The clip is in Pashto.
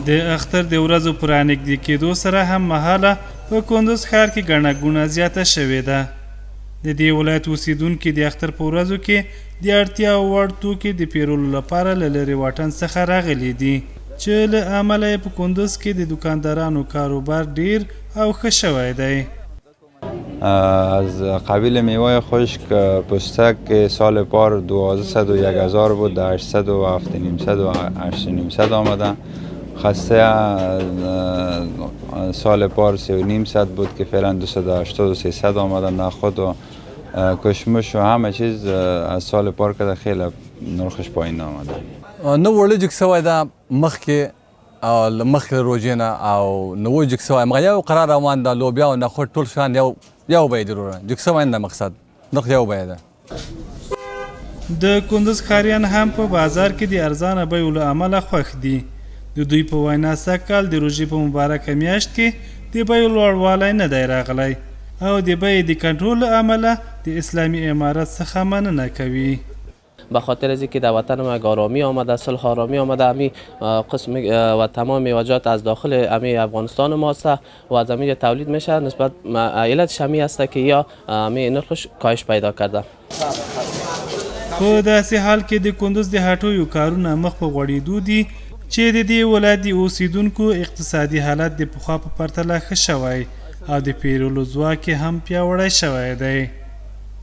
د اختر د ورځو په رانږدې کېدو سره هم مهاله په کندوز ښار کې ګڼه ګوڼه زیاته شوې ده. د دې ولایت اوسېدونکي د اختر په ورځو کې د اړتیا وړ توکي د پېرلو لپاره له لرې واټن څخه راغلي دي، چې له امله یې په کندوز کې د دوکاندارانو کاروبار ډېر او ښه شوی دی. از قبیل میوه خشک، پسته که سال پار 1201 هزار بود، در 807 نیمصد و 8 نیمصد آمده. خسته سال پار 350 بود که فعلا 280 و 300 آمده. نخود و کشمش و همه چیز از سال پار که خیلی نرخش پایین آمده. نو وړل جګ سوی ده مخکې او له مخکې له روژې نه، او نو جګ سوی، مګر یو قرار روان ده. لوبیا او نخود ټول شیان یو یو بیه دي وروره، جګ سوی نه ده، مقصد نرخ یو بیه ده. د کندوز ښاریان هم په بازار کې د ارزانه بیو له امله خوښ دي. د دوی په وینا، سږ کال د روژې په مبارکه میاشت کې د بیو لوړوالی نه دی راغلی او د بیې د کنټرول له امله د اسلامي امارت څخه مننه کوي. به خاطر از اینکه در وطن ما آرامی آمده، صلح آرامی آمده، امی قسم و تمام میوه‌جات از داخل امی افغانستان ما است و از امی تولید میشه. نسبت علتش همی است که یا امی نرخش کاهش پیدا کرده. په داسې حال کې د کندوز د هټیو کارونه مخ په غوړېدو دي چې د دې ولایت د اوسېدونکو اقتصادي حالت د پخوا په پرتله ښه شوی او د پېرلو ځواک یې هم پیاوړی شوی دی.